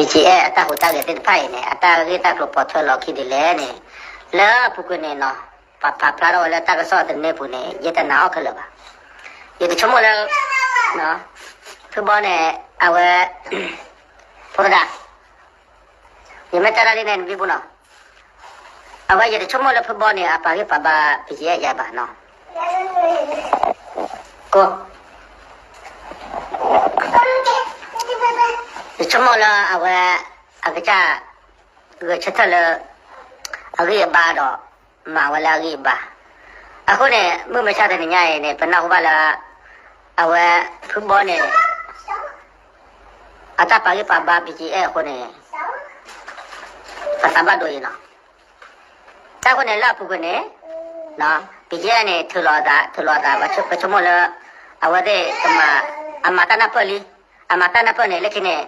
BGF အတၢ်ဟူးတၢ်ဂဲၤသ့ၣ်တဖၣ်အံၤန့ၣ် အတၢ်ဂ့ၢ်တၢ်ကျိၤပိာ်ထွဲလီၤခံဒ်လဲၣ်န့ၣ် လၢအပူၤကွံာ်န့ၣ်နီၤ ပာ်ဖျါထီၣ်ဝဲလၢတၢ်ကစီၣ်သန့ပူၤန့ၣ် ယတနာ်အီၤခဲလၢာ်ဘၣ်. ယတဆိကမိၣ်လၢ ဖုဘီန့ၣ် အဝဲ ဖိသဒါ ယမ့ၢ်တဲဒၣ်ဒ်န့ၣ် နဘံဘူနီၤ အဝဲယတဆိကမိၣ်လၢဖုဘီန့ၣ် အပာ်ဂံၢ်ပာ်ဘါ BGF ယၤဘၣ်နီၤ ကိး ယဆိကမိၣ်လၢအဝဲ အကစၢ် ဂဲၤဆၢထၢၣ်လၢ အဂံၢ်အဘါဒီး မၤဝဲလၢအဂံၢ်အဘါ. အဃိန့ၣ် မုၢ်မဆါတနံၤညါအံၤန့ၣ် ပနၢ်ဟူဘၣ်လၢ အဝဲ ဖုဘီန့ၣ် အတၢ်ပာ်ဂံၢ်ပာ်ဘါ BGF အဃိန့ၣ် ပသးဘၣ်ဒိအံၤနီၤ. တၢ်ဃိန့ၣ်လၢအပူၤကွံာ်န့ၣ် BGF န့ၣ် ထုးလီၤအသး ထုးလီၤအသး ပဆိကမိၣ်လၢ အဝဲသ့ၣ်ကမၤ အမၤတၢ်နၢ်ပၢၢ်လံ အမၤတၢ်နၢ်ပၢၢ်န့ၣ် လၢခံန့ၣ်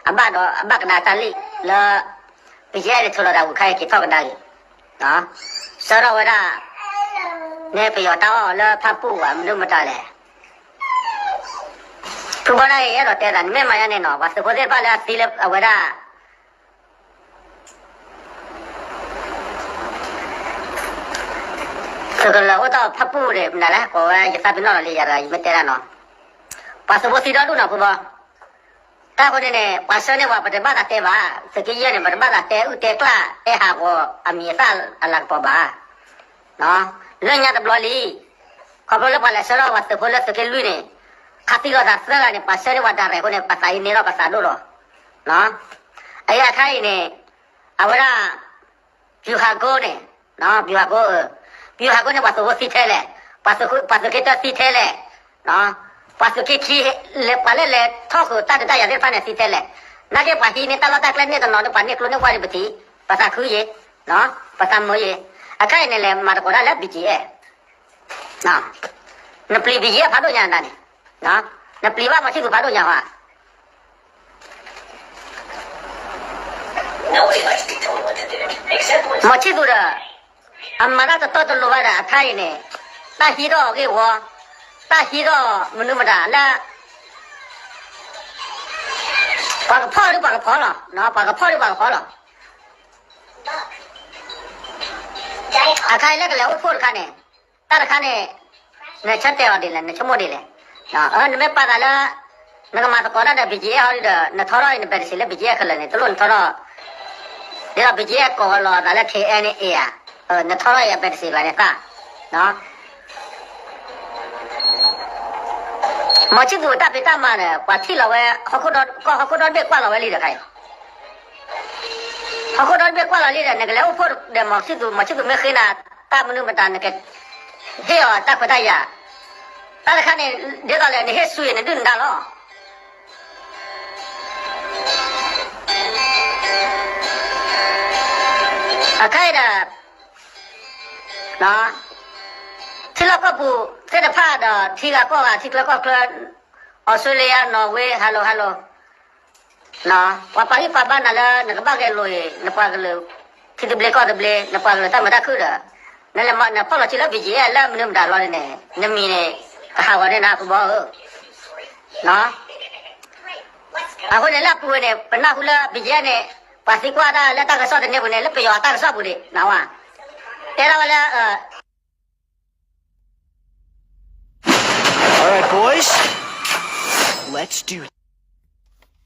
အဘၣ်ဒီးအဘၣ်ကဒါတၢ်လံလၢ BGF န့ၣ် ထုးလီၤသးဝံၤခါအံၤက့ၤထီၣ်ကဒါက့ၤ ဆှၢထီၣ်ဝဲဒၣ် န့ၣ်ပယီၤတၢ်အီၣ်လၢဖၣ်ပူၣ်ဘၣ် မနုၤမတၤလဲၣ်. ဖုဘီန့ၣ် ယအဲၣ်ဒိးတဲသး နမ့ၢ်မၤညါန့ၣ်နီၤ ပှၤသုးဖိသ့ၣ်တဖၣ်လၢအသံလၢအဝဲဒၣ် သုးကလၢၤအိၣ်တီၢ်ဖၣ်ပူၣ်န့ၣ် မနုၤလဲၣ် ကိးဝဲယသးပ့ၤနီၣ်လီၤလံ ယၤဒီးယမ့ၢ်တဲဒၣ်နီၤ ပှၤသုးဖိသံဒီဒူၣ်နီၤ ဖုဘီ တၢ်ဃိန့ၣ်န့ၣ် ပှၤဆှၢန့ၢ်ပှၤ ပတဘၣ်သးတဲဘၣ် သုးက့ယဲၢ်န့ၣ် ပတဘၣ်သးတဲအုၣ်တဲကျၣ်တဲဟးဂီၤအမံၤအသၣ်အလၤကပီၤဘၣ် လၢညါတဘျီလံ ခီဖျိလၢပှၤလဲၤဆှၢထီၣ်ပှၤသုးဖိလၢသုးက့လွံၢ်န့ၣ် ခးသံလိာ်သးသၢဂၤန့ၣ် ပှၤဆှၢန့ၢ်ပှၤတၢ်ရဲၣ်အဃိန့ၣ် ပှၤသးအံၤန့ၢ်ထီၣ်ပှၤသးဒိၣ်လီၤ အအံၤအခါအံၤန့ၣ် အဝဲဒၣ် ဗျူဟာကုန်းန့ၣ် ဗျူဟာကုန်း ဗျူဟာကုန်းန့ၣ် ပှၤသုးဖိသံထဲလဲၣ်, ပှၤသုးက့တၢသံထဲလဲၣ်, ပှၤသုးက့ခံ လဲၤပှၤလၢလဲၤထီၣ်ဃုာ်တၢ်ဒုးတၢ်ယၤသ့ၣ်တဖၣ်န့ၣ်သံထဲလဲၣ်, နာ်က့ပှၤဟံးန့ၢ်တၢ်လီၢ်တၢ်ကျဲန့ၣ်တနီၤန့ၣ် ပှၤန့ၢ်ကျိန့ၢ်ဝၣ်န့ၣ်ပထံၣ်, ပသးခုယံၤ, ပသးမုာ်ယံၤ, အခါအံၤန့ၣ်လဲၤမၤသကိးတၢ်လၢ BGF, နပျံၤ BGF ဖးဒိၣ်ညါနၤန့ၣ်, နပျံၤဘၣ်မီၤဆံၣ်သူၤဖးဒိၣ်ညါဟါ မီၤဆံၣ်သူၤဒီး အမၤတၢ်တတီတလိၤဘၣ်ဒီးအခါအံၤန့ၣ်, တၢ်ဟံးထီၣ်အဂ့ၢ်ဝီ, တၢ်ဟံးထီၣ်မနုၤမတၤလၢ ပှၤကဖီၣ်ဒုပှၤကဖီၣ်လီၤ, ပှၤကဖီၣ်ဒုပှၤကဖီၣ်လီၤ. အခါအံၤလၢကလဲၤအိၣ်ဖှိၣ်တခါန့ၣ်, တၢ်တခါန့ၣ်, နဆၢတဲာ်အီၤဒ်လဲၣ် နဆိကမိၣ်ဒ်လဲၣ်, နမ့ၢ်ပာ်သးလၢ နကမၤသကိးတၢ်ဒီး BGF ဟီဒ်ဒီး နထီထီၣ်အံၤန battery လၢ BGF ကလၢာ်န့ၣ် တလိၣ်နထီထီၣ်, ဒ်သိး BGF ကိးလီၤသးလၢ KNA ဧါ, နထီထီၣ်အံၤအ battery ဘၣ်န့ၣ်သၣ် မီၤဆံၣ်သူၤတၢ်ဖံးတၢ်မၤန့ၣ် ပှၤထံၣ်လီၤဝဲ, ဟီၣ်ခိၣ်ဒီတဘ့ၣ်ကွၢ်လီၤဝဲလံဒီးခါအံၤ, ဟီၣ်ခိၣ်ဒီတဘ့ၣ်ကွၢ်လီၤလံဒီး နကလဲၤအိၣ်ဖှိၣ်ဒီးမီၤဆံၣ်သူၤ, မီၤဆံၣ်သူၤမ့ၢ်ဃ့နၤ တၢ်မနုၤမတၤ နကဟ့ၣ်အီၤတၢ်ခွဲးတၢ်ယာ်, တၢ်တခါန့ၣ် ဒ်သိးလဲၣ် နဟ့ၣ်ဆူၣ်အံၤ နဒုၣ်နဒါလီၤ. အခါအံၤဒီး ထံလီၢ်ကီၢ်ပူၤသ့ၣ်တဖၣ်ဒီး ထံဂၤကီၢ်ဂၤ ထံချၢကီၢ်ချၢ, Australia, Norway, hello hello, ပှၤပာ်ဂံၢ်ပာ်ဘါနၤလၢနကဘၣ်ဂဲၤလိာ်အံၤ နပှၤကလုာ် ထံသဘျ့ကီၢ်သဘျ့ နပှၤကလုာ်တၢ်မုာ်တၢ်ခုၣ်ဒီး နလဲၤဖီၣ်လီၤစုလၢ BGF လၢမနုၤမတၤလီၤန့ၣ် နမံၤန့ၣ် ကဟးဂီၤန့ၢ်နၤ ဖုဘီဧၢ အဃိန့ၣ်လၢအပူၤဝဲန့ၣ် ပနၢ်ဟူလၢ BGF န့ၣ် ပှၤသံကွၢ်တၢ်လၢတၢ်ကစီၣ်သန့ပူၤန့ၣ် လၢပယီၤအတၢ်ကစီၣ်ပူၤဒံး နဝဲ, တဲဒၣ်ဝဲလၢ All right, boys. Let's do it.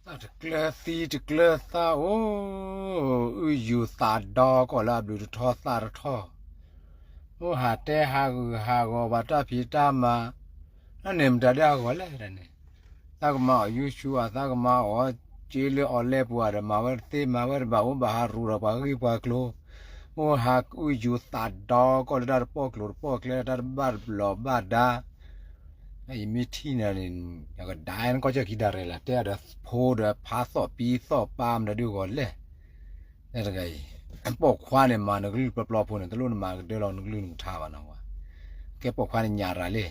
တၢ်တကျၢၤသံတကျၢၤသၣ်အိၣ်, အုၣ်ယူၤသးဒီကီၢ်လၢအဘျုးတထီသၣ်တထီ, အိၣ်ဟးတဲဟးဂူာ်ဟးဂီၤဘၣ်တၢ်ဖံးတၢ်မၤ, တၢ်န့ၣ်မတၤဒ်အဂီၢ်လဲၣ်န့ၣ်, သးကမၤအီၤ YouTube ဧါ, သးကမၤအီၤ က့လၢ online ပူၤဧါဒီး မၤဝဲတသ့ မၤဝဲတဘၣ် အိၣ်ဘၣ်ဟးရူၤဒီးပှၤဂ့ၢ်ပှၤကျိၤ, အိၣ်ဟးအုၣ်ယူၤသးဒီကီၢ်လၢတၢ်တပီၢ်ကျိၤတပီၢ်ကျဲ တၢ်တဘၣ်တဘျီးဘၣ်ဒါ ယမ့ၢ်ထံၣ်နၤန့ၣ် ယကဒါနကီၢ်စၢ်ခံဒၣ်ရဲၣ်လီၤ တဲအဒီးဖိဒီးဖးသီၣ်ပံသီၣ်ပၢ်မတၤဒုးဂီၤလဲၣ်, တဂၤအံၤ, ပိာ်ခွါန့ၣ်မၤနကလုၢ်ပျီပျီဖိန့ၣ် တလိၣ်နမၤကဒၢလီၤနကလုၢ်နကထါဘၣ်နီၤ, ကဲပိာ်ခွါန့ၣ်ညၣ်ရၤလံ,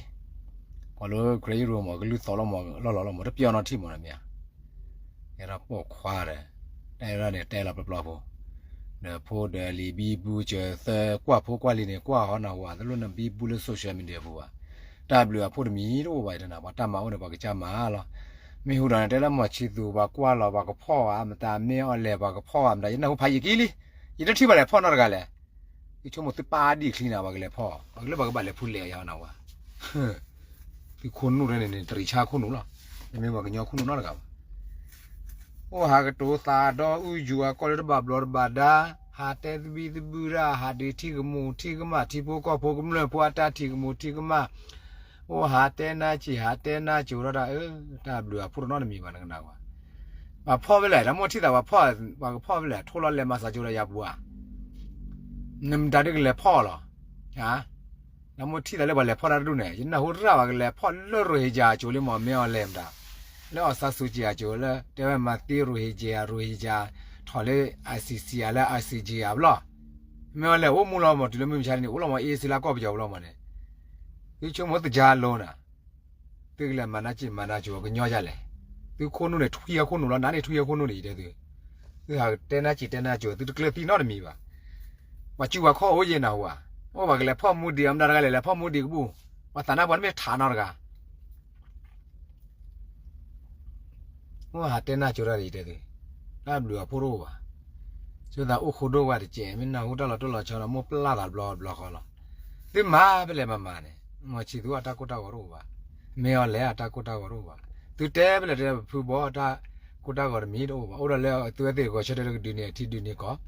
ကွၢ်လၢ ခရံာ်အံၤရိမး ကလုၢ်သီၣ်လီၤမး လီၢ်လီၤလီၤမး တပျီနီထံၣ်မးန့ၣ်မ့ၢ်ဧါ ကဲထီၣ်ပိာ်ခွါဒီး, တၢ်အဲၣ်ဒိးန့ၣ် တဲလီၤပျီပျီဖိ, ဒီးဖိဒီးလံၤဘံဘူစၢၤသၢ ကွၢ်ဖိကွၢ်လံၤန့ၣ် ကွၢ်ဟီနၢ်ဟူဘၣ် တလိၣ်နဘံဘူလၢ social media ပူၤဘၣ်, တၢ်ဘျုးအဖိတမံၤတအိၣ်ဘၣ်အံၤတနၤ ပှၤတၢ်မၤအိၣ်န့ၣ် ပှၤကစၢ်မၤလီၤ, မ့ၢ်ဟူဒီးန့ၣ် တဲလၢမီၢ်ဆံသူ ပှၤကွၢ်လီၤ ပှၤကဖီၣ်ဧါ မတၤမ့ၢ်အီၤလဲၣ် ပှၤကဖီၣ်ဧါ မတၤ ယနၢ်ဟူဖးယံာ်ကံလံ, ယတထံၣ်ဘၣ်လဲၤဖီၣ်နီတဂၤလဲၣ်. ယဆိကမိၣ်သုပာ်ဒံၣ်ချံနၤ ပှၤကလဲၤဖီၣ် ပှၤကလၢပှၤကဘၣ်လဲၤဖူလဲၤယၤနဝဲ, သုခိၣ်နူာ်န့ၣ်န့ၣ် တရံးဆါခိၣ်နူာ်လီၤ, တမ့ၢ်ပှၤကညီခိၣ်နူာ်နီတဂၤဘၣ်. အိၣ်ဟးကတိၤသးဒီးအူယူၤအကီၢ်လၢတဘၣ်ဘျီတဘၣ်ဒါ, ဟးတဲသဘံၣ်သဘုၣ်ဒၣ်, ဟးဒုးထံၣ်ကမူၣ်ထံၣ်ကမၣ် ထံဖိကီၢ်ဖိကမျၢၢ်ဖိအတၢ်ထံၣ်ကမူၣ်ထံၣ်ကမၣ်, အိၣ်ဟးတဲနါစံး ဟးတဲနါစိၤထီၣ်ဒၣ်, အၢ တၢ်ဘျုးအဖှိၣ်တနီတမံၤဘၣ် နကနၣ်ဝဲ, ပှၤဖီၣ်ဖဲလဲၣ် တၢ်မိၣ်ထံၣ်သး ပှၤဖီၣ် ပှၤကဖီၣ်ဖဲလဲၣ် ထိၣ်လီၤလဲၤမၤစၢၤကၠိဒီးယၤပူၤဧါ, နမတၤဒုးကလဲၤဖီၣ်လီၤ, တၢ်မိၣ်ထံၣ်သးလၢပှၤလဲၤဖီၣ်တၢ်တဒူၣ်န့ၣ် ယနၢ်ဟူရၣ်ပှၤကလဲၤဖီၣ်လၢ Rohingya အကၠိလံ မ့ၢ်မ့ၢ်အီၤလဲၣ်မတၤ, လၢအီၣ်ဆါစူးကံအကၠိလၢ တဲဝဲမၤသံ Rohingya Rohingya ထီၣ်လၢ ICC ဧါ လၢ ICJ ဧါဘျီ, မ့ၢ်အီၤလဲၣ် အိၣ်မူလီၤမး တုၤလၢမုၢ်မဆါတနံၤ အိၣ်လီၤမး အ့စ့လၢကီၢ်ပယီၤပူၤလီၤမးန့ၣ်, သုဆိကမိၣ်သကါလိၤနၤ, သုကလဲၤမၤနၢ်စံးမၤနၢ်ကၠိ ကညီယၤလဲၣ်, သုခိၣ်နူာ်န့ၣ် ထွံၣ်အခိၣ်နူာ်လီၤ နးန့ၣ်ထွံၣ်အခိၣ်နူာ်န့ၣ် ယတဲသု, သုဟးတဲနၢ်စံးတဲနၢ်ကၠိ သုတကျၢၤသံနီတမံၤဘၣ်, ပှၤစုပှၤခီၣ်အိၣ်ယဲနၢ်ဟူဧါ, အိၣ်ပှၤကလဲၤဖီၣ်မူဒံး အမတၤတဂၤလဲၣ် လဲၤဖီၣ်မူဒံးကဘူၣ်, ပှၤသးနါပှၤတမ့ၢ်ထးနီတဂၤ အိၣ်ဟးတဲနၢ်ကၠိတၢ်န့ၣ် ယတဲသု, တၢ်ဘျုးအဖှိၣ်တအိၣ်ဘၣ်, ဆိသးအိၣ်ဃိဒိၣ်ဝဲတကဲး မ့ၢ်နၢ်ဟူတၢ်လီၤတိၢ်လီၤဆီဒီး မိၢ်ပျၢ်သးတဘျီတဘျီဃီလီၤ, သုမၤဖဲလဲၣ်မၤမၤန့ၣ်, မီၢ်ဆံသူအတၢ်ကိၢ်တၢ်ဂီၤတအိၣ်ဘၣ်, မ့ၢ်အီၤလဲၣ်အတၢ်ကိၢ်တၢ်ဂီၤတအိၣ်ဘၣ်, သုတဲဖဲလဲၣ်တဲဖုဘီအတၢ်ကိၢ်တၢ်ဂီၤတမံၤတအိၣ်ဘၣ်, အိၣ်ဒီးလၢသုဝဲသ့ၣ်ဂီၤဆၢထၢၣ်လၢကဒုးန့ၢ်ထံဒုးန့ၢ်ကီၢ်,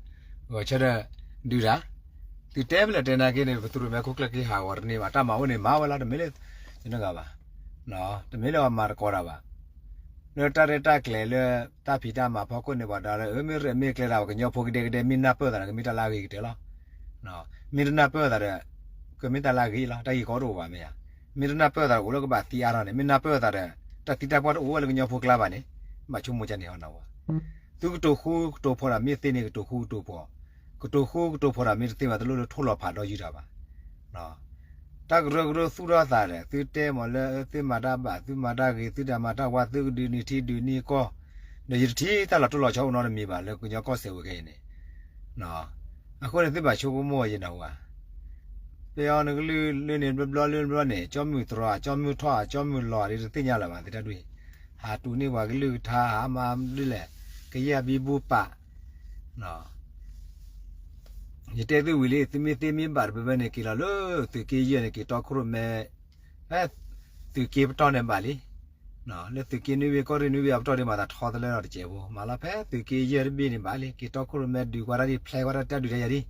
ဂီၤဆၢထၢၣ်ဒုးတၢ် သုတဲဖဲလဲၣ်တဲနာ်က့န့ၣ် ပသူၣ်ရိၣ်မဲခိၣ်ကျၢၢ်က့ၤဟးဂီၤတန့ၢ်ဘၣ် တၢ်မၤအိၣ်န့ၣ်မၤဝဲလီၤ တမ့ၢ်လၢ, တမ့ၢ်လၢအမၤတကိးတၢ်ဘၣ်, လၢတၢ်ရဲၣ်တၢ်ကျဲၤလၢတၢ်ဖံးတၢ်မၤဖီခိၣ်န့ၣ် ပှၤဒီးလၢ အၢ မ့ၢ်ရဲၣ်မ့ၢ်ကျဲၤတၢ် ပှၤကညီဖိကဒဲကဒဲ မ့ၢ်နၢ်ပၢၢ်သးဒီး ကမ့ၢ်တၢ်လၢအဂ့ၤကတၢၢ်လီၤ, မ့ၢ်တနၢ်ပၢၢ်သးဒီး ကမ့ၢ်တၢ်လၢအဂ့ၤလီၤ တၢ်ဂ့ၢ်ကီတအိၣ်ဘၣ်မ့ၢ်ဧါ, မ့ၢ်တနၢ်ပၢၢ်သးဒီး အိၣ်လၢကဘၣ်သံအါထီၣ်န့ၣ် မ့ၢ်နၢ်ပၢၢ်သးဒီး တၢ်သံတၢ်ပှၢ်တအိၣ်ဝဲလၢကညီဖိကျါဘၣ်န့ၣ်, ဘၣ်ဆိကမိၣ်ကန့ၣ်ဟီနဝဲ သုကတိၤဃူကတိၤဖိးဒီး မ့ၢ်သ့န့ၣ် ကတိၤဃူကတိၤဖိး, ကတိၤဃူကတိၤဖိးဒီး မ့ၢ်တသ့ဘၣ် တလိၣ်လၢထိၣ်လီၤဖးဒီးယုၢ်တၢ်ဘၣ်, တၢ်ကရၢကရိသူၣ်ထီၣ်သးဒီး သုတဲမ့ၢ်လၢသုမၤတၢ်ဘၣ် သုမၤတၢ်ဂ့ၤ သုတၢ်မၤတၢ်ဝါ သုကဒုးန့ၢ်ထံဒုးန့ၢ်ကီၢ်, ဒီးယတထံၣ်တၢ်လီၤတိၢ်လီၤဆီအိၣ်နီတမံၤဘၣ်လၢကညီကီၢ်စဲးဝဲခဲအံၤန့ၣ်, အဃိန့ၣ် သုဘၣ်ဆိကမိၣ်ယဲနၢ်ဟူဧါ ပယီၤနကလုၢ်လၢန့ၣ် ဘျီဘျီလၢဘျီန့ၣ် ကၠီမုၢ်တြီၤ ကၠီမုၢ်ထီၣ် ကၠီမုၢ်လီၤ ဒ်တသ့ၣ်ညါလၢၤဘၣ် သုတၢ်ဒ်အံၤ, ဟးတူၢ်န့ၢ်ပှၤကလုၢ်ကထါ ဟးမၤဒ်လဲၣ် ကယဲၢ်ဘံဘူပာ်, ယတဲသုဝံၤလံ သုမ့ၢ်သ့မ့ၢ်ဘၣ်တဘျီဘျီန့ၣ် က့ၤလီၤလၢသုးက့ယဲၢ်န့ၣ် က့ၤတီခိၣ်ရိၣ်မဲ ဖဲသုးက့ပတီၢ်န့ၣ်ဘၣ်လံ, လၢသုးက့နွံဘ့ၣ်ကီၢ်ရ့ၣ်နွံဘ့ၣ်အပတီၢ်ဒ်မၤသးထီတလၢဒီးတစဲးဖိ မၤလီၤဖဲသုးက့ယဲၢ်တဘ့ၣ်န့ၣ်ဘၣ်လံ က့ၤတီခိၣ်ရိၣ်မဲဒုးကွၢ်တၢ်ဒ် ဖျဲကွၢ်တၢ်ဒုးတၢ်ယၤဒ်,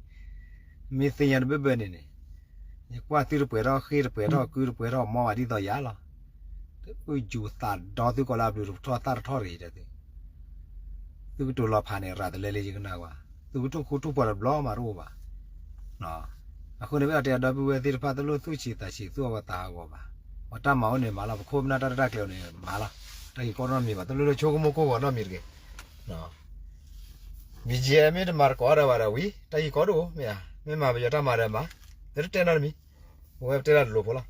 မ့ၢ်သ့ၣ်ညါတဘၣ်ဘၣ်န့ၣ်န့ၣ်, ယကွၢ်သုတပှဲၤထီၣ်ဃ့ၢ်တပှဲၤထီၣ်ကုတပှဲၤထီၣ်မီဘၣ်ဒ်သိးယၤလီၤ, အုၣ်ယူၤသးဒီသုကိးလၢအဘျုးတထီၣ်သၣ်တထီၣ်တဂ့ၤတဲသု သုကတိၤလီၤဖးန့ၣ် ရၤတလၢလံယကနၣ်ကွၢ်, သုကထိၣ်ဃူထိၣ်ဖိးတဘျီမးတအိၣ်ဘၣ်, အဃိန့ၣ် ပအဲၣ်ဒိးတဲအဒီပုၢ်ဝဲၢ်သ့ၣ်တဖၣ် တလိၣ်သူၣ်ဆံးသးဆံး သူၣ်အဂီၢ်သးအဂီၢ်ဘၣ်, ပှၤတၢ်မၤအိၣ်န့ၣ်မၤလီၤ ပခိၣ်ပနၢ်တၢ်ရဲၣ်တၢ်ကျဲၤန့ၣ်မၤလီၤ, တၢ်ဂ့ၢ်ကီနီတမံၤဘၣ် တလိၣ်လၢဆိကမိၣ်ကိၢ်ဂီၤနီတမံၤတဂ့ၤ, ဘံၣ်ကၠံၣ်အဲၣ် မ့ၢ်တမၤတကိးဒီးဘၣ်ဒီးဝံၤ တၢ်ဂ့ၢ်ကီတအိၣ်မ့ၢ်ဧါ, မ့ၢ်မၤပယီၤတၢ်မၤဒီးမၤ, ပတတဲနီတမံၤ, ပဝဲပတဲတၢ်တလိၤဖိလီၤ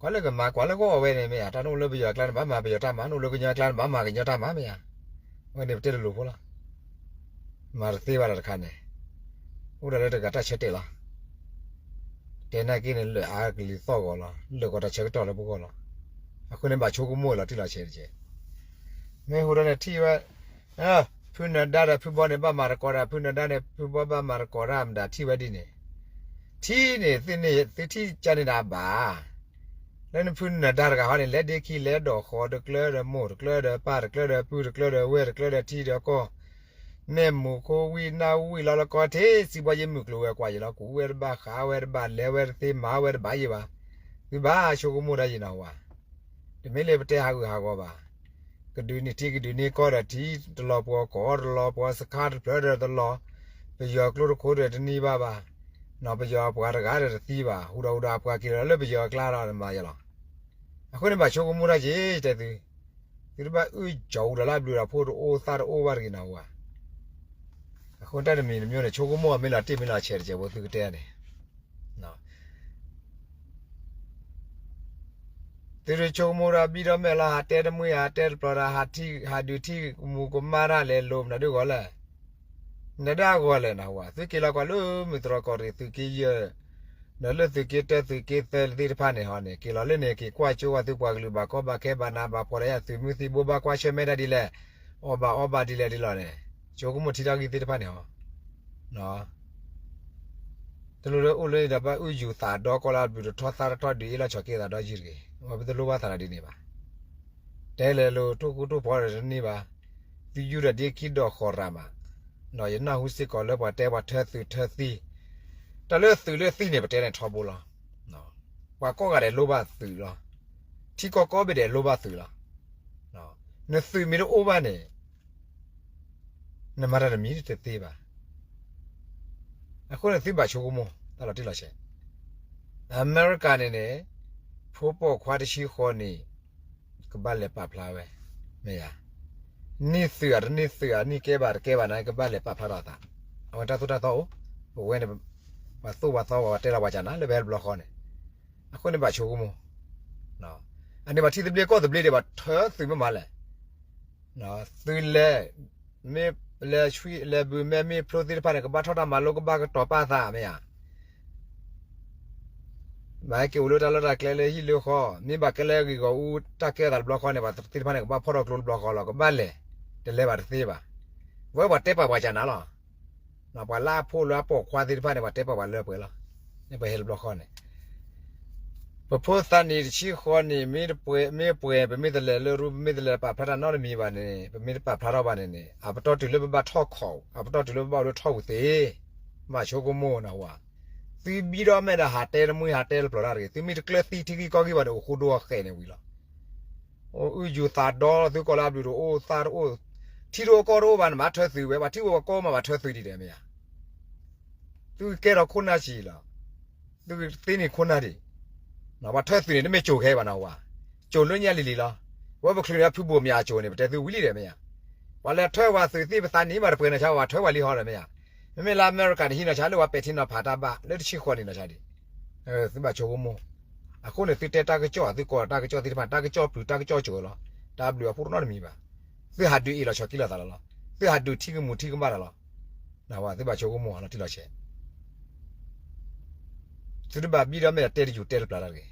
ကွၢ်လၢကမၤကွၢ်လၢကအိၣ်ဝဲန့ၣ်မ့ၢ်ဧါ, တၢ်နအိၣ်လၢပယီၤအကျါန့ၣ် ဘၣ်မၤပယီၤတၢ်မၤ, နအိၣ်လၢကညီအကျါန့ၣ် ဘၣ်မၤကညီတၢ်မၤမ့ၢ်ဧါ, အဝဲန့ၣ်ပတဲတလိၤဖိလီၤ, မၤတသ့ဘၣ်ဒီးတခါန့ၣ်, အိၣ်ဒီးလၢတဂၤတၢ်ဆၢတဲာ်လီၤ, တဲနာ်က့န့ၣ် လၢအါကလံၤသီၣ်ဂီၤလီၤ, လၢာ်ကီးတၢ်ဆၢကတီၢ်လၢပဂီၢ်လီၤ, အဃိန့ၣ်ဘၣ်ဆိကမိၣ်လီၤတံၢ်လီၤဆဲးတက့ၢ်, မ့ၢ်ဟူဒီးန့ၣ်ထံၣ်ဝဲ ဖုနဒါဒီးဖုဘီန့ၣ် ဘၣ်မၤတကိးဒီး ဖုနဒါန့ၣ် ဖုဘီဘၣ်မၤတကိးတၢ်မတၤထံၣ်ဝဲဒ်န့ၣ်, ထံၣ်န့ၣ် သုန့ၣ် သုထံၣ်ကန့ၣ်ဒၣ်ဘၣ်, လၢနဖုနဒါတဂၤဟီန့ၣ် လဲၤဒ့ခံ လဲၤဒိးဃီၤ တကျၢဒီးမိၢ် တကျၢဒီးပၢ် တကျၢဒီးပုၢ် တကျၢဒီးဝဲၢ် တကျၢဒီးထံဒီးကီၢ်, မဲာ်မူခိၣ်ဝံၣ်နၢ်ဝံၣ်လီၤလၢကီၢ်ထံး စံးဘီယ့ၢ်မုၢ်ကျိၤဝဲၤကွာ်ယံၤလီၤ, ကူးဝဲတဘၣ် ဃးဝဲတဘၣ် လဲၤဝဲတသ့ မၤဝဲတဘၣ်ယံၤဘၣ်, သုဘၣ်ဆိကမိၣ်တၢ်ယံၤနၢ်ဟူဧါ တမ့ၢ်လၢပတဲဟးဂူာ်ဟးဂီၤဘၣ်, ကဒုးန့ၢ်ထံကဒုးန့ၢ်ကီၢ်ဒီးထံ, တလီၤပှီၤကီၢ်တလီၤပှီၤ စခါတဖျၢၣ်ဒီးတလီၤ, ပယီၤကျိတခိၣ်ဒီးတန့ၢ်ဘၣ်ဘၣ်, နီၢ်ပယီၤအပှၤတဂၤဒီးတသံဘၣ်, ဟူဒီးဟူဒီးအပှၤက့ၤလီၤလၢပယီၤအကျါဒီးနမၤယဲလီၤ, အဃိန့ၣ်ဘၣ်ဆိကမိၣ်တၢ်က့ၤ တဲသု, သုတဘၣ်အုၣ်ကၠီၤဟူဒီးလၢအဘျုးဒီးဖှိၣ်တအိၣ်သၣ်တအိၣ်ဘၣ်တဂ့ၤနၢ်ဟူဧါ, အဃိတၢ်တမံၤတမံၤန့ၣ် ဆိကမိၣ်အီၤမ့ၢ်လီၤတံၢ်မ့ၢ်လီၤဆဲးတကဲးဖိသုကတဲန့ၣ် သုတဆိကမိၣ်ဒီးဘံၣ်ဒီးမဲာ်လီၤ ဟးတဲတမှံၤ ဟးတဲတပျီၤဒီး ဟးဒုးထံၣ်ကမူၤကမၣ်တၢ်လဲၤလိၤမနုၤဒ်ဂီၤလဲၣ်, မနုၤဒ်အဂီၤလဲၣ်နၢ်ဟူဧါ, သုက့ၤလီၤကွၢ်လၢမုၢ်တြီၤကီၢ်ရ့ၣ် သုးက့ယဲၢ်, ဒီးလၢသုးက့တၢသုးက့သၢသ့ၣ်တဖၣ်န့ၣ်ဟီန့ၣ် က့ၤလီၤလၢန့ၣ် က့ၤကွၢ်ကၠိဝဲသုပှၤကလုာ်ဘၣ်ကီဘၣ်ခဲဘၣ်နးဘၣ်ဖှီၣ်လၢယသုးမုၢ်သံၣ်ဘိ ဘၣ်ကွၢ်ဆၢၣ်မဲာ်တၢ်ဒ်လဲၣ်, အီၣ်ဘၣ်အီဘၣ်ဒ်လဲၣ်ဒ်လဲၣ်န့ၣ် ကၠိကမိၣ်ထံတၢ်ဂ့ၢ်သ့ၣ်တဖၣ်န့ၣ်ဟီ တလိၣ်လၢအိၣ်လၢန့ၣ်ဒီး ဘၣ်အုၣ်ယူၤသးဒီကီၢ်လၢအဘျုးတထီၣ်သၣ်တထီၣ် ဒုးအ့ၣ်လီၤဆီၣ်က့သးဒီယုၢ်တဂ့ၤ. အဝဲပတလိၣ်ဘၣ်သးဒ်န့ၣ်ဘၣ်. တဲလဲၤလိာ်တိၢ်ဃူတိၢ်ဖိးဒီးတန့ၢ်ဘၣ်. သုယူၢ်ဒီးဒ့ခံဒီးဃီၤရၤမး, ဒီးယနၢ်ဟူစ့ၢ်ကီးလၢပှၤတဲပှၤထၢသုးထၢသံ, တၢ်လၢသုးလၢသံန့ၣ် ပတဲန့ၣ်ထီဘိလီၤ. ပှၤကိးဂၤဒဲးလိၣ်ဘၣ်သုးလီၤ. ထံကီၢ်ကိးဘ့ၣ်ဒဲးလိၣ်ဘၣ်သုးလီၤ. နသုးမ့ၢ်တအိၣ်ဘၣ်န့ၣ် နမၤတၢ်တမံၤတသ့ဘၣ်. အဃိန့ၣ်သုဘၣ်ဆိကမိၣ်တၢ်လီၤတံၢ်လီၤဆဲး, အမဲရကၤန့ၣ်န့ၣ် ဖိပိာ်ခွါတဆံဃီန့ၣ် ကဘၣ်လဲၤပာ်ဖျါဝဲ, မ့ၢ်ဧါ. န့ၢ်သုးဧါတန့ၢ်သုးဧါ န့ၢ်ကဲဘၣ်တကဲဘၣ်န့ၣ် ကဘၣ်လဲၤပာ်ဖျါထီၣ်အသး. အဝဲတၢ်သိၣ်တၢ်သီအိၣ်, ပဝဲန့ၣ် ပှၤသိၣ်ပှၤသီ ပှၤတဲလီၤပှၤကနၤလၢပဟဲတဘျီဃီန့ၣ်, အဃိန့ၣ်ဘၣ်ဆိကမိၣ် အန့ၣ်ပှၤထံသဘျ့ကီၢ်သဘျ့ဒံး ပှၤထၢသုးမ့ၢ်မးလဲၣ်. သုးလဲၤ, မ့ၢ်လဲၤဆှံလဲၤဘုးမဲမ့ၢ်ဖျိသ့ၣ်တဖၣ်န့ၣ် ကဘၣ်ထီၣ်တၢ်မၤလိ ကဘၣ်ကတီၤပာ်သး မ့ၢ်ဧါ. ဘၣ်ဟဲက့ၤအိၣ်လၢတၢ်လီၢ်တၢ်ကျဲလၢဟံၣ်လၢဃီ, မ့ၢ်ဘၣ်ကဲလၢဂ့ၢ်ဂီၢ်အူ တၢ်ကဲအသးတဘျီဃီန့ၣ် ပှၤသ့ၣ်တဖၣ်န့ၣ် ကဘၣ်ဖီၣ်ထီၣ်ကျိတဘျီဃီလီၤ, ကဘၣ်လဲၤ, တလဲၤဘၣ်တသ့ဘၣ်. ဝဲပှၤတဲပာ်ပှၤကနၤလီၤ. ပှၤလၢအဖိလၢအပိာ်ခွါသ့ၣ်တဖၣ်န့ၣ် ပှၤတဲပာ်ပှၤလၢပှဲၤလီၤ. န့ၣ်ပှၤဟဲတဘျီဃီန့ၣ် ပဖိသၣ်နံၣ်တဆံဃီနံၣ် မ့ၢ်ပှဲၤ ပမ့ၢ်တလဲၤလၢရူ ပမ့ၢ်တလဲၤပာ်ဖျါတၢ်နီတမံၤဘၣ်န့ၣ် ပမ့ၢ်တပာ်ဖျါထီၣ်ဘၣ်န့ၣ်န့ၣ် အပတီၢ်တုၤလၢပဘၣ်ထီၣ်ခီၣ် အပတီၢ်တုၤလၢပဘၣ်အိၣ်လၢထီၣ်ပူၤသ့, ဘၣ်ဆိကမိၣ်နၢ်ဟူဧါ. သုဘံဒီးမဲာ်ဒီးဟးတဲတမှံဟးတဲတပျီၤတၢ်တဂ့ၤ, သုမ့ၢ်တကျၢၤသံထံဂံၢ်ကီၢ်ဂံၢ်ဘၣ်န့ၣ် အိၣ်ဃူဒိၣ်အီၣ်ဃဲးန့ၣ်ဝံၤလီၤ. အိၣ်အုၣ်ယူၤသးဒီလီၤ သုကီၢ်လၢအဘျုးတအိၣ်သၣ်တအိၣ်, ထံတအိၣ်ကီၢ်တအိၣ်ဘၣ်န့ၣ် မၤထၢသုးဝဲ, ပှၤထံအိၣ်ပှၤကီၢ်မး မၤထၢသုးဒံးဒီးမ့ၢ်ဧါ. သုကဲထီၣ်ခိၣ်နၢ်ဆံးလီၤ. သုသ့န့ၢ်ခိၣ်နၢ်ဒံး, ပှၤထၢသုးန့ၣ် တမ့ၢ်ကၠိၤခဲအံၤဘၣ်နၢ်ဟူဧါ, ကၠိၤလၢညါလံၤလံၤလီၤ. ဝဲပချုးန့ၣ်ဖုဘိၣ်မၠးကၠိၤန့ၣ် ပတဲသုဝံၤလံဒီးမ့ၢ်ဧါ. ပှၤလဲၤထၢပှၤသုးသ့ၣ် ပသးနံၣ်မးတပှဲၤနီၢ်ဆါ ပှၤထၢပှၤလံဟီဒီးမ့ၢ်ဧါ. မ့မ့ၢ်လၢအမဲရကၤန့ၣ် ဟံးနီၢ်ဆါလၢပှၤပဲာ်ထံနီၤဖးတၢ်ဘၣ် လၢတဆံဃီနံၣ်နီၢ်ဆါဒံး သုဘၣ်ဆိကမိၣ်. အဃိန့ၣ် သုတဲတၢ်ကစီၣ် သုကိးတၢ်ကစီၣ်သ့ၣ်တဖၣ် တၢ်ကစီၣ်ပျုၤ တၢ်ကစီၣ်ကၠိၤလီၤ. တၢ်ဘျုးအဖှိၣ်တနီတမံၤဘၣ်. သုဟးဒုးအ့ၣ်လီၤဆီၣ်က့ၤလိာ်သးလီၤလီၤ. သုဟးဒုးထံကမူၤထံကမၣ်တၢ်လီၤ. နၢ်ဟူဧါ, သုဘၣ်ဆိကမိၣ်လီၤတံၢ်လီၤဆဲး. သုတဘၣ်ဘံဒီးမဲာ်ဒီးတဲတယူၤတဲတပျီၤတၢ်တဂ့ၤ.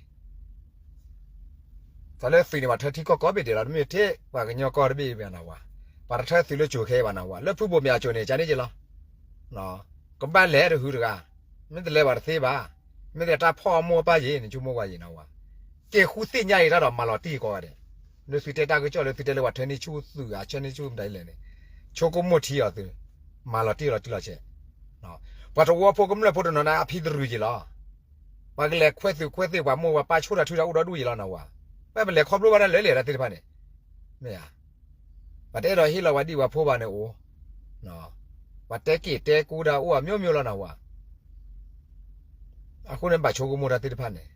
တၢ်လၢသုးန့ၣ် ပှၤထၢထံကီၢ်ကိးဘ့ၣ်ဒဲးလီၤ, တမ့ၢ်ထဲပှၤကညီကီၢ်တဘ့ၣ်ဘၣ်နၢ်ဟူဧါ. ပှၤတထၢသုးလၢကၠိၤခဲအံၤဘၣ်နၢ်ဟူဧါ, လၢဖုဘိၣ်မၠးကၠိၤန့ၣ် ကန့ၣ်က့ၤလီၤ. ကဘၣ်လဲၤတဟုတဂၤ, မ့ၢ်တလဲၤဘၣ်တသ့ဘၣ်. မ့ၢ်တလဲၤတၢ်ဖီၣ်အမိၢ်အပၢ်ယံၤ နဆိကမိၣ်ကွၢ်ယံၤနၢ်ဟူဧါ. က့ၤဃုသ့ၣ်ညါအံၤတၢ်ဒီးမၤလီၤတံၢ်ကိးဂၤဒဲး. လၢသုတဲတၢ်ကစီၣ်လၢသုတဲလၢပှၤထၢန့ၢ်ဆူၣ်သုးဧါ ဆၢန့ၢ်ဆူၣ်မတၤလဲၣ်န့ၣ်, ဆိကမိၣ်ထံအီၤသု, မၤလီၤတံၢ်လီၤတံၢ်လီၤဆဲး. ပှၤသဝီဖိကမျၢၢ်ဖိတနီၤန့ၣ် အဖံသရူးယံၤလီၤ. ပှၤကလဲၤခွဲးသုးခွဲးသ့ၣ် ပှၤမိၢ်ပှၤပၢ်ဆိၣ်တၢ်ထုတၢ်အိၣ်ဒီဒူၣ်ယံၤလီၤနၢ်ဟူဧါ. ပှၤပလဲၤခီဖျိဘၣ်တၢ်လၢလဲၣ်တၢ်သ့ၣ်တဖၣ်န့ၣ်, မ့ၢ်ဧါ. ပှၤတအဲၣ်ဒိးဟ့ၣ်လီၤပှၤဒံၣ်ပှၤဖိဘၣ်န့ၣ်အိၣ်, ပှၤတဲက့ၤတဲကူတၢ်အိၣ်အမျိုးမျိုးလီၤနၢ်ဟူဧါ. အဃိန့ၣ်ဘၣ်ဆိကမိၣ်တၢ်သ့ၣ်တဖၣ်န့ၣ်,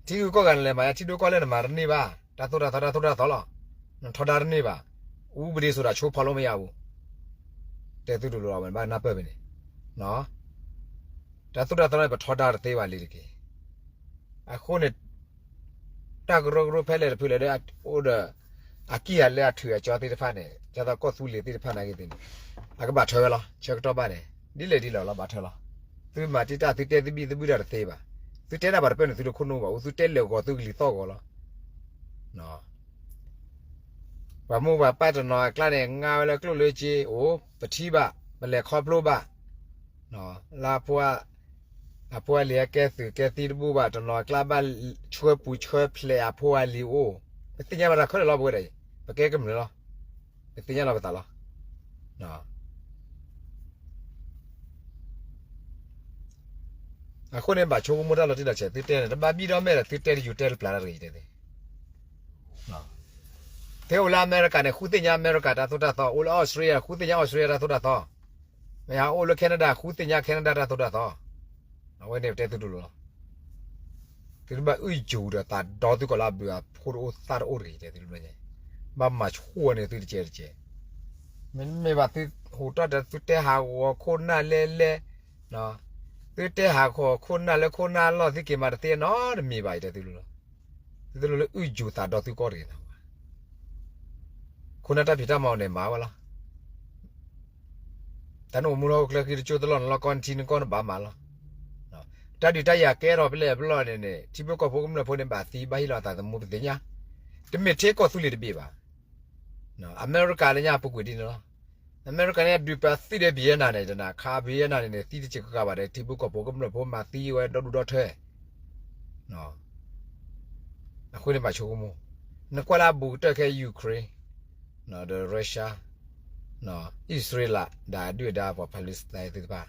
ထံဂုၤကီၢ်ဂၤနလဲၤမၤယါ ထံဒိၣ်ကီၢ်လဲၢ်နမၤတန့ၢ်ဘၣ်, တၢ်သိၣ်တၢ်သီတၢ်သိၣ်တၢ်သီလီၤ, နထီဒါတန့ၢ်ဘၣ်, အူပဒ့စိၤဒၣ်ဆိဖီလိမ့ၢ်ယါပူၤ, တဲသုတလိၤလီၤ ဘၣ်နၢ်ပၢၢ်ဖဲန့ၣ်, တၢ်သိၣ်တၢ်သီန့ၣ် ပထီဒါတသ့ဘၣ်လံတက့ၢ်. အဃိန့ၣ် တၢ်ကရၢကရိဖဲလဲၣ်တဖုလဲၣ်လၢအိၣ်ဒီး အကံၢ်အလဲအထုးအကၠီသ့ၣ်တဖၣ်န့ၣ် ဒ်သိးကီၢ်သူလ့ၤသ့ၣ်တဖၣ်နာ်က့သ့ၣ်န့ၣ် အကဘၣ်ထၢဝဲလီၤ. ဆၢကတီၢ်ဘၣ်န့ၣ် ဒ်လဲၣ်ဒ်လဲၣ်လီၤ ဘၣ်ထၢလီၤ. သုမၤတံာ်တာ် သုတဲသုဘံၣ်သုဘုၣ်တၢ်တသ့ဘၣ်. သုတဲတၢ်ဘၣ်တပၢၢ်န့ၣ် သုတခိၣ်နူာ်ဘၣ်အိၣ် သုတဲလၢာ်ဂီၤသုကလံၤသီၣ်ဂီၤလီၤ. ပှၤမိၢ်ပှၤပၢ်တနီၤအကျါန့ၣ် ငါဝဲလၢကျိၣ်လၢစ့အိၣ် ပထံၣ်ဘၣ် ပလဲၤခီဖျိဘၣ် လၢ အဖိအလံၤအကဲသုးကဲသံတဘူၣ်ဘၣ် တနီၤအကျါဘၣ်ဆှၢပူၤဆှၢဖျဲးအဖိအလံၤအိၣ် ပသ့ၣ်ညါဘၣ်တၢ်ခဲလၢာ်လီၤ ပဝဲဒၣ်အံၤ ပကဲကမျၢၢ်လီၤ. ပသ့ၣ်ညါလီၤပသးလီၤ. အဃိန့ၣ် ဘၣ်ဆိကမိၣ်တၢ်လီၤတံၢ်လီၤဆဲး သုတဲန့ၣ် တဘၣ်ဘံၣ်ဒီးမဲာ်ဒီး သုတဲတယူၤတဲတပျၢ်တၢ်တဂ့ၤ ယတဲသ့ ဖဲအိၣ်လၢအမဲရကၤန့ၣ် ဃုသ့ၣ်ညါအမဲရကၤတၢ်သိၣ်တၢ်သီ, အိၣ်လၢအီစထြ့လယါ ဃုသ့ၣ်ညါအီစထြ့လယါတၢ်သိၣ်တၢ်သီ, မ့ၢ်ဟးအိၣ်လၢ Canada ဃုသ့ၣ်ညါ Canada တၢ်သိၣ်တၢ်သီ, အဝဲန့ၣ်ပတဲသုတူၢ်လိာ်လီၤ. သုတဘၣ်အုၣ်ယူၤဒီးသးဒီသုကိးလၢအဘျုးအဖှိၣ်တအိၣ်သၣ်တအိၣ်တဂ့ၤ တဲသုတဘျီညါ, ဘၣ်မၤဆူၣ်န့ၣ်သုတကဲတကဲ, မ့မ့ၢ်ဘၣ်သုဟူးထီၣ်ဒီးသုတဲဟးဂီၤခိၣ်နၢ်လဲၣ်လဲၣ် သုတဲဟးဂီၤခိၣ်နၢ်လၢခိၣ်နၢ်အလီၢ် သုက့ၤမၤတသ့နီတမံၤဘၣ် ယတဲသုလိၤလီၤ. သုတလိၤလၢအုၣ်ယူၤသးဒီသုကီၢ်တဂ့ၤနၤဝဲ, ခိၣ်နၢ်တၢ်ဖံးတၢ်မၤအီၤန့ၣ်မၤဝဲလီၤ. တၢ်နအိၣ်မူလၢဟီၣ်ခိၣ်ချၢဃံတကၠိတလီၢ်နလီၢ်ကီၢ်နထံနကီၢ်နဘၣ်မၤလီၤ. တၢ်ဒုးတၢ်ယၤကဲထီၣ်ဖဲလဲၣ်ဖဲလဲၣ်န့ၣ်န့ၣ် ထံဖိကီၢ်ဖိကမျၢၢ်ဖိန့ၣ် ဘၣ်သံဘၣ်ဟ့ၣ်လီၤအသးသမူပသ့ၣ်ညါ, တမ့ၢ်ထဲကီၢ်သူလ့ၤတဘ့ၣ်ဘၣ်. အမဲရကၤလၢညါပူၤကွံာ်ဒ်န့ၣ်လီၤ. အမဲရကၤန့ၣ် ဒုးပာ်သံဒီးဘံယဲနၤန့ၣ် တနၤခါဘံယဲနၤန့ၣ်န့ၣ် သံတစဲးကကးဘၣ်ဒီး ထံဖိကီၢ်ဖိကမျၢၢ်ဖိမၤသံဝဲဒီဒူၣ်ဒီထၢ အဃိန့ၣ်ဘၣ်ဆိကမိၣ်, နကွၢ်လၢအဘူးကတၢၢ်ခဲ Ukraine ဒီး Russia, အံၣ်စရ့လး ဒီးအဒုၣ်အဒါပှၤ Palestine သ့ၣ်တဖၣ်,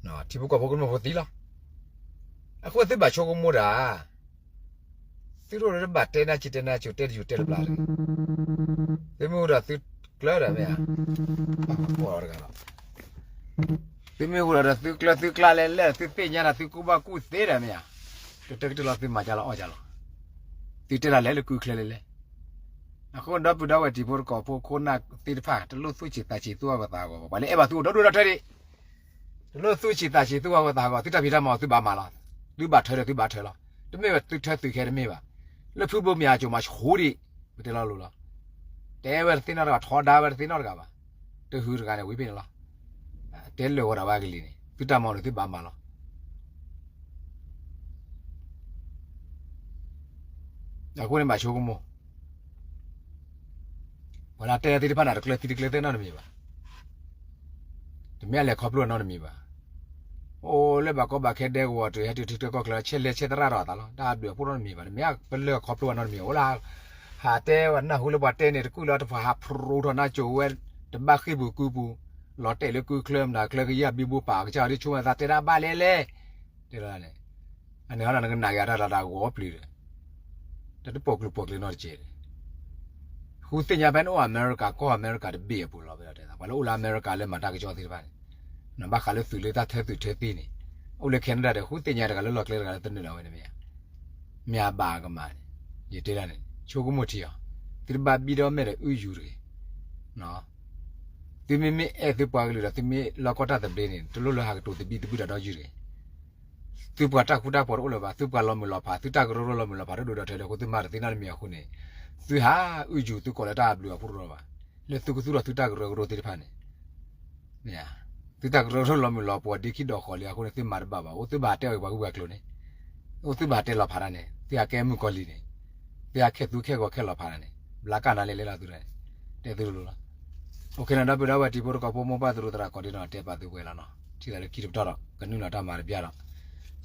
ထံဖိကီၢ်ဖိကမျၢၢ်ဖိသံလီၤ. အဃိသုဘၣ်ဆိကမိၣ်တၢ်, သုတအိၣ်လၢတဘၣ်တဲနၢ်က့ၤတဲနၢ်က့ၤ တဲတယိၤတဲတဘျါတဂ့ၤ. သုမ့ၢ်အိၣ်ဒီးသုကျၢၤဒီးမ့ၢ်ဧါ, တဂၤလီၤ. သုမ့ၢ်အိၣ်ဒီးသုကျၢၤသုကျါလဲၣ်လဲၣ် သုသ့ၣ်ညါဒီးသုကူၣ်ဘၣ်ကူၣ်သ့ဒီးမ့ၢ်ဧါ, ကတၢၢ်ကတၢၢ်လီၤ သုမၤကၢ်လီၤအီၣ်ကၢ်လီၤ. သုတဲတၢ်လဲၣ်လၢကုချၢလဲၣ်လဲၣ်. အဃိဒီပုၢ်ဒီဝဲၢ်တံၤဖိသကိးဖိခိၣ်နၢ်သ့ၣ်တဖၣ် တလိၣ်သူၣ်ဆံးသးဆံးသူၣ်ဝါဂီၤသးဂီၤဘၣ်. ပှၤလၢအဲၣ်ဘၣ်သုအိၣ်ဒီဒူၣ်ဒီထၢဒံး, တလိၣ်သူၣ်ဆံးသးဆံးသူၣ်ဝါဂီၤသးဂီၤ, သုတၢ်ဖံးတၢ်မၤသုဘၣ်မၤလီၤ. သုဘၣ်ထၢဒီးသုဘၣ်ထၢလီၤ. တမ့ၢ်ဝဲသုထၢသုခဲတမ့ၢ်ဘၣ်. လၢဖုဘိမ့ၢ်အစိၤမၤဆိဒံး, ပတဲလီၤလိၤလီၤ. တဲဝဲတသ့နီတဂၤ ထီဒါဝဲတသ့နီတဂၤဘၣ်. တဟုတဂၤန့ၣ် ဝံၤဖဲန့ၣ်လီၤ. တဲလၢာ်ဝဲဒၣ်ဝဲကလံၤန့ၣ် သုတၢ်မၤန့ၣ်သုဘၣ်မၤလီၤ. အဃိန့ၣ်ဘၣ်ဆိကမိၣ်, ပှၤလၢတဲသ့ၣ်တဖၣ်န့ၣ် တကျၢၤသံတကျၢၤသဲနီတမံၤဘၣ်. တမ့ၢ်အလဲၤခီဖျိနီတမံၤဘၣ်. အိၣ်လၢဘၣ်ကီဘၣ်ခဲဒဲကဝီၤတၢၢ် ဟဲတုၤထံချၢကီၢ်ချၢ ဆဲးလဲၤဆဲးသရၣ်ထီၣ်အသးလီၤ. တၢ်ဘျုးအဖှိၣ်နီတမံၤဘၣ်. တမ့ၢ်ပလၢၢ်ခီဖျိဘၣ်နီတမံၤ အိၣ်လၢ ဟးတဲဝဲနၢ်ဟူလၢပှၤတဲန့ၣ် တကူၣ်လၢတဖၣ်ဟးဖရိထီၣ်နၢ်ကၠိဝဲ တဘၣ်ဃ့ၢ်ပူၤကုပူၤ, လီၤတဲာ်လၢကုချၢမတၤချၢကယၢ်ဘံဘူပာ်ကစၢ်ဒ်ဆိကမိၣ်သးတဲတၢ်ဘၣ်လဲၣ်လဲၣ်, တဲလီၤန့ၣ်, အန့ၣ်ဟီဒီးနကနၣ်က့ၤအတၢ်လီၤတၢ်ဂီၤပျုၤဒီး တၢ်တပိာ်ကျိၤပိာ်ကျဲနီတကဲးဒီး ဃုသ့ၣ်ညါဖဲနအိၣ်အမဲရကၤ ကီၢ်အမဲရကၤတဘ့ၣ်အပူၤလီၤ. ပတဲသး ပှၤလၢအိၣ်လၢအမဲရကၤလၢမၤတၢ်ကစီၣ်သ့ၣ်တဖၣ်န့ၣ်, နဘၣ်ဃးလၢသုးလၢတၢ်ထၢသုးထၢသ့န့ၣ်, အိၣ်လၢ Canada ဒီး ဃုသ့ၣ်ညါတဂၤလၢလီၢ်ကျဲတဂၤလၢတနုာ်လီၤဝဲန့ၣ်မ့ၢ်ဧါ, မ့ၢ်အဘၣ်အကမၣ်န့ၣ်, ယတဲဒၣ်န့ၣ် ဆိကမိၣ်ထံအီၤ, သုတဘၣ်ဘံဒီးမဲာ်ဒီးအုၣ်ယူၤတဂ့ၤ. သုမ့မ့ၢ်အဲၣ်သုပှၤကလုာ်ဒီး သုမ့ၢ်လီၢ်ကီၢ်တၢ်သဘျ့န့ၣ် တလိၣ်လၢဟးကတိၤသဘံၣ်သဘုၣ်တၢ်ဒီယုၢ်တဂ့ၤ. သုပှၤတၢ်ဃူတၢ်ဖိးတအိၣ်လၢၤဘၣ်, သုပှၤလီၤမုၢ်လီၤဖး, သုတၢ်ကရၢကရိလီၤမုၢ်လီၤဖး တဒိၣ်ဒီးထၢဒီးအဃိသုမၤတသ့နီတမံၤအဃိန့ၣ်, သုဟးအုၣ်ယူၤသုကိးလၢတၢ်ဘျုးအဖှိၣ်တရၢဘၣ်, လၢသုကသူၣ်ထီၣ်သုတၢ်ကရၢကရိသ့ၣ်တဖၣ်န့ၣ်, သုတၢ်ကရၢကရိလီၤမုၢ်လီၤဖးဒ့ခံဒီးဃီလံအဃိန့ၣ် သုမၤတဘၣ်ဘၣ်, အိၣ်သုဘၣ်တဲအီၤပှၤဂုၢ်ပှၤကျိၤန့ၣ်, အိၣ်သုဘၣ်တဲလီၤဖးတၢ်န့ၣ် သုဟးကဲမုၣ်ကီၤလံၤန့ၣ်, သုဟးခဲသူခဲဂီၤခဲလီၤဖးတၢ်န့ၣ်, ဘျးကၢ်နၤလဲၣ်လဲၣ်လီၤသုန့ၣ်, တဲသုလိၤလိၤလီၤ. အိၣ်ခ့နဒီပုၢ်ဒီဝဲၢ်တံၤဖိသကိးဖိ မိၢ်ပၢ်သရူးသရၣ်ကိးဒံနီၢ် တဲပာ်သုဝဲလီၤနီၤ, ထံၣ်သးလၢခံတပတီၢ်ဒီး ကနုာ်လီၤတၢ်မၤတဘျီဒီး,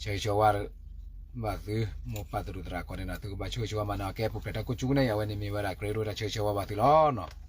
ဆၢဂ့ၤဆၢဝါ ဘၣ်သု မိၢ်ပၢ်သရူးသရၣ်ကိးဒံနီၢ် သုကဘၣ်ဆိၣ်ဂ့ၤဆိၣ်ဝါမၤနၢၤအီၤ ကဲပူၤဖျဲးတၢ်ကိၢ်ကၠူကနဲၣ် အဝဲန့ၣ်မ့ၢ်ဝဲဒၣ် ကရၢကရိတၢ်ဆၢဂ့ၤဆၢဝါဘၣ်သုလီၤနီၤ.